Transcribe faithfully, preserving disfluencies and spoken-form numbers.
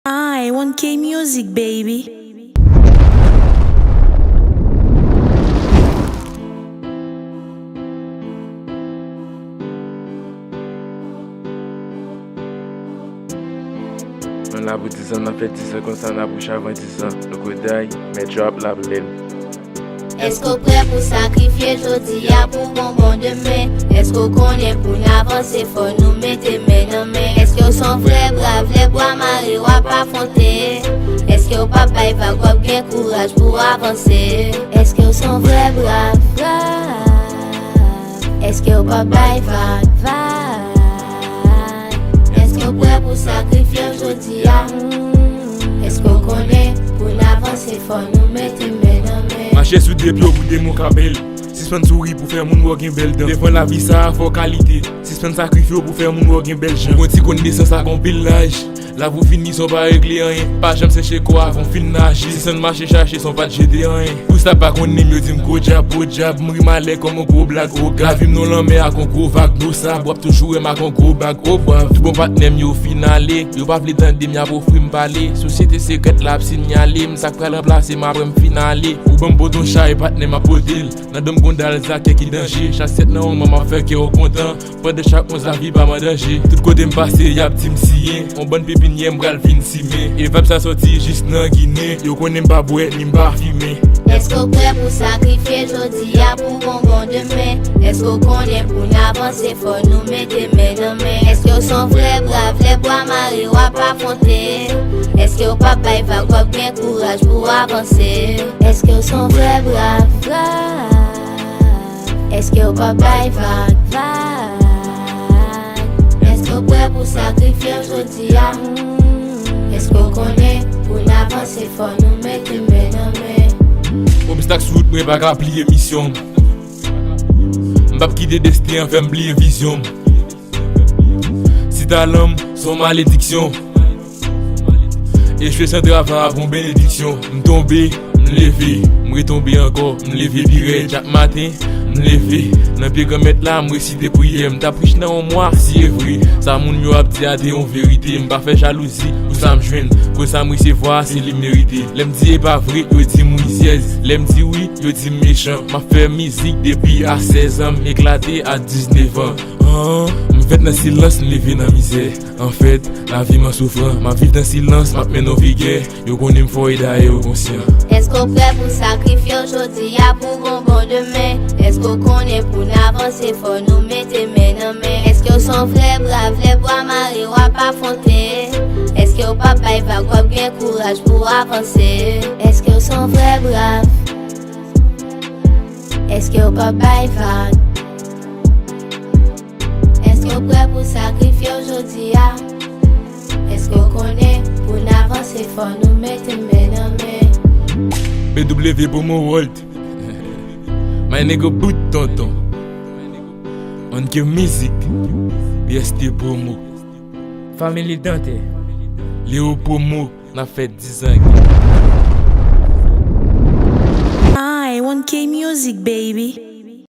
I one K Music, baby. Mwen la pou dizan, n ap fè dizan konsa, n ap wouch avan dizan. Lokoday, mèt drop la pou lèl. Èske w prè pou sakrifye jodi a pou bonbon demen? Èske w konnen pou n avanse fò nou mete men nan men? Èske w se yon vrè brav lè bwa mare w ap afwonte? Èske w p ap bay vag w ap gen kouraj pou w avanse? Èske w se yon vrè brav, brav? Èske w p ap bay vag, vag? Èske w prè pou sakrifye w jodi a? Èske w konnen pou n avanse fò nou mete men nan men? Mache sou de pye w pou de mo ka bèl. Sispann souri pou fè moun wè w gen bèl dan. Devan lavi sa a fò w kalite. Sispann sakrifye w pou fè moun wè w gen bèl jan. Ou gon ti konn nesans ak anpil laj. Lavi w fini san w pa regle anyen. Pa janm seche kò avan w fin naje. Sispann mache chache san w pa t jete anyen. Pou sa pa konnen m yo di m gwo djab, gwo djab. M ri malè kòm yon gwo blag, gwo gad. Lavi m nan lanmè ak yon gwo vag. Dlo sab, w ap toujou wè m ak yon gwo bag, o bwav. Tout bon patnè m yo fin ale. Yo pa vle tande m, y ap ofri m pale. Sosyete sekrèt la ap sinyale m. Sa k pral ranplase m apre m fin ale. Ou ban m pote yon chay, patnè m ap pote l. Nan do m gon dal zakè ki danje. Chak sèt nan yon mwa m ap fè kè w kontan. Pandan chak onz lavi pa m an danje. Tout kote m pase, y ap di m siyen. On bann pepinyè m pral vin simen. E vab sa sòti jis nan Ginen. Yo konnen m pa bwè, ni m pa fimen. Èske w prè pou sakrifye jodi a pou bonbon demen? Èske w konnen pou n avanse fò nou mete men nan men? Èske w se yon vrè brav lè bwa mare w ap afwonte? Èske w p ap bay vag w ap gen kouraj pou w avanse? Èske w se yon vrè brav, brav? Èske w p ap bay vag, vag? Èske w prè pou sakrifye w jodi a? Èske w konnen pou n avanse fò nou mete men nan men? Obstak sou wout mwen pa ka pliye misyon m. M p ap kite desten an fè m bliye vizyon m. Si talan m se yon malediksyon, echwe san travay ap yon benediksyon. M tonbe, m leve, m retonbe ankò, m leve pi rèd. Chak maten, m leve nan pye Granmèt la, m resite priyè. M t ap rich nan yon mwa, si e vre sa moun yo ap di a te yon verite. M pa fè jalouzi pou sa m jwenn, koz sa m resevwa a se li m merite. Lè m di e pa vre, yo di m rizyèz. Lè m di wi, yo di m mechan. M ap fè mizik depi a sèz an, m eklate a diznèf an. An, m fèt nan silans, m leve nan mizè. Anfèt, lavi m an soufran. M ap viv nan silans, m ap mennen yon vi gè. Yo konnen m fò e dayè yo konsyan. Èske w prè pou sakrifye w jodi a pou bonbon demen? Èske w konnen pou n avanse fò nou mete men nan men? Èske w se yon vrè brav lè bwa mare w ap afwonte? Èske w p ap bay vag w ap gen kouraj pou w avanse? Èske w se yon vrè brav? Èske w p ap bay vag? Èske w prè pou sakrifye w jodi a? Èske w konnen pou n avanse fò nou mete men nan men? B W Promo World. My nigga Boot Tonton. On K Music. B S T Promo. Family Dante. Leo Promo. N ap fè dizan. I one K Music, baby.